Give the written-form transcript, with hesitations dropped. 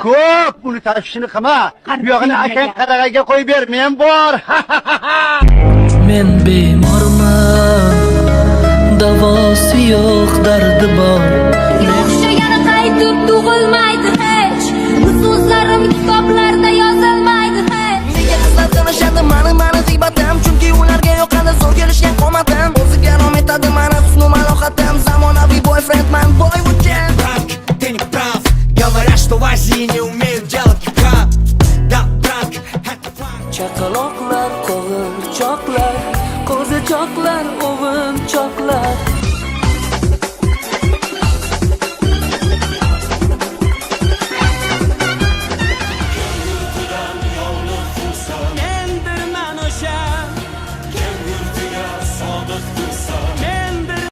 Ko'p, uni tashvishini qilma. Bu yog'ini akang qadag'aga qo'yib ber, men bor. Men bemorman, davosi yo'q dardi bor. O'xshagan qaytib tug'ilmaydi.